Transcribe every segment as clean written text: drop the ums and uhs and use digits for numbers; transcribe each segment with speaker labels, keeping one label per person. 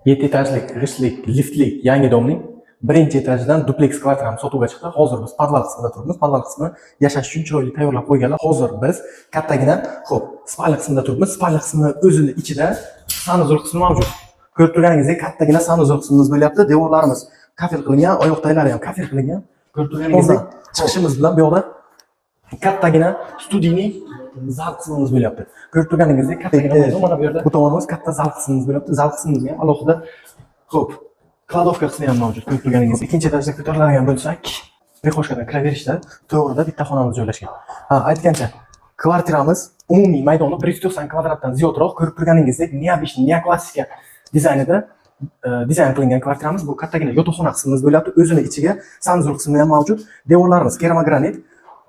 Speaker 1: Yetti etajlik, g'ishtlik, liftlik yangi дом ning birinchi etajidan dupleks kvartiramiz sotuvga chiqdi. Hozir biz podval qismida turibmiz. Podval qismi yashash uchun chiroyli tayyorlab qo'yganlar. Hozir biz kattagina, xo'p, спальня qismida turibmiz. Спальня qismini o'zini ichida санузел qismi mavjud. Ko'rib turganingizdek, kattagina санузел qismimiz bo'lyapti. Devorlarimiz kafel qilingan, oyoq taglari ham kafel qilingan. Ko'rib turganingizdek, chiqishimiz bilan bu yoqda kattagina студийный zal qismimiz bo'lyapti. Ko'rib turganingizdek, kattagina maydon, mana bu yerda bu tomonimiz katta zal qismimiz bo'lyapti. Zal qismimizga ham alohida, xo'p, кладовка qismi ham mavjud. Ko'rib turganingizdek, ikkinchi etajda ko'tariladigan bo'lsak, прихожка dan kiraverishda to'g'rida bitta xonamiz joylashgan. Ha, aytgancha, kvartiramiz umumiy maydoni 190 kvadratdan ziyodroq. Ko'rib turganingizdek, необычный neoklassika dizaynida dizayn qilingan kvartiramiz. Bu kattagina yotoqxona qismimiz bo'lyapti. O'zini ichiga санузел qismi ham mavjud. Devorlarimiz keramogranit,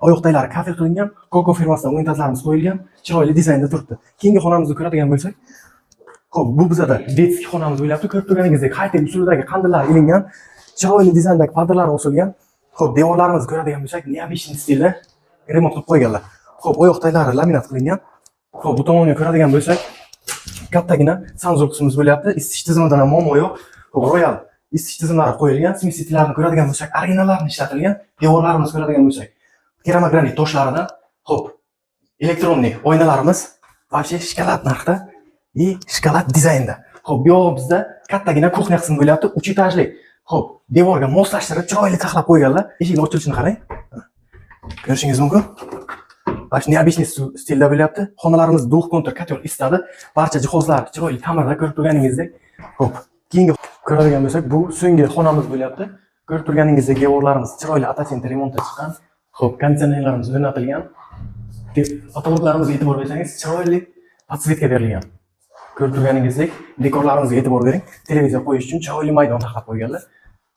Speaker 1: oyoq taglari kafel qilingan, Koko firmasidan unitazlarimiz qo'yilgan, chiroyli dizaynda turibdi. Keyingi xonamizni ko'radigan bo'lsak, xo'p, bu bizada детский xonamiz bo'lyapti. Ko'rib turganingizdek, high-tech usulidagi qandillar ilingan, chiroyli dizayndagi pardalar osilgan. Xo'p, devorlarimizni ko'radigan bo'lsak, необычный stilda remont qilib qo'yganlar. Xo'p, oyoq taglari laminat qilingan. Xo'p, bu tomonga ko'radigan bo'lsak, kattagina санузел qismimiz bo'lyapti. Isitish tizimidan ham muammo yo'q. Xo'p, Royal isitish tizimlari qo'yilgan. Смеситель larni ko'radigan bo'lsak, originallarni ishlatilgan. Devorlarimizni ko'radigan bo'lsak, keramogranit toshlaridan. Xo'p, электронный oynalarimiz вообще shokolad narxda и shokolad dizaynda. Xo'p, bu yog'i bizda kattagina кухня qismi bo'lyapti, 3 etajli. Xo'p, devorga moslashtirib chiroyli taxlab qo'yganlar. Eshikni ochilishini qarang. Ko'rishingiz mumkin. Mana shu необычный stilda bo'lyapti. Xonalarimiz двухконтур котёл isitadi. Barcha jihozlar chiroyli ta'mirda, ko'rib turganingizdek. Xo'p, keyingi ko'radigan bo'lsak, bu so'nggi xonamiz bo'lyapti. Ko'rib turganingizdek, devorlarimiz chiroyli Ata remontda chiqqan. Xo'p, konditsionerlarimiz o'rnatilgan. Потолок larimizga e'tibor bersangiz, chiroyli подсветка berilgan. Ko'rib turganingizdek, dekorlarimizga e'tibor bering. Televizor qo'yish uchun chiroyli maydon taxlab qo'yganlar.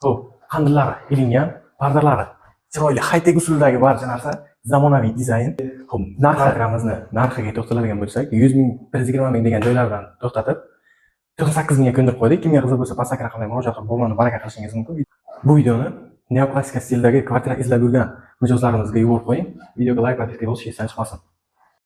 Speaker 1: Xo'p, qandillari ilingan, pardalari chiroyli high-tech usulidagi, barcha narsa zamonaviy dizayn. Xo'p, narxi narxiga to'xtaladigan bo'lsak, 100 ming, 120 ming degan joylardan to'xtatib, 98 mingga ko'ndirib qo'ydik. Kimga qiziq bo'lsa, pastdagi raqamga murojaat qilib, bo'lmani baraka qilishingiz mumkin. Bu videoni neoklassika stildagi kvartira izlab yurgan mijozlarimizga yuborib qo'ying. Videoga layk va bosish esdan chiqmasin.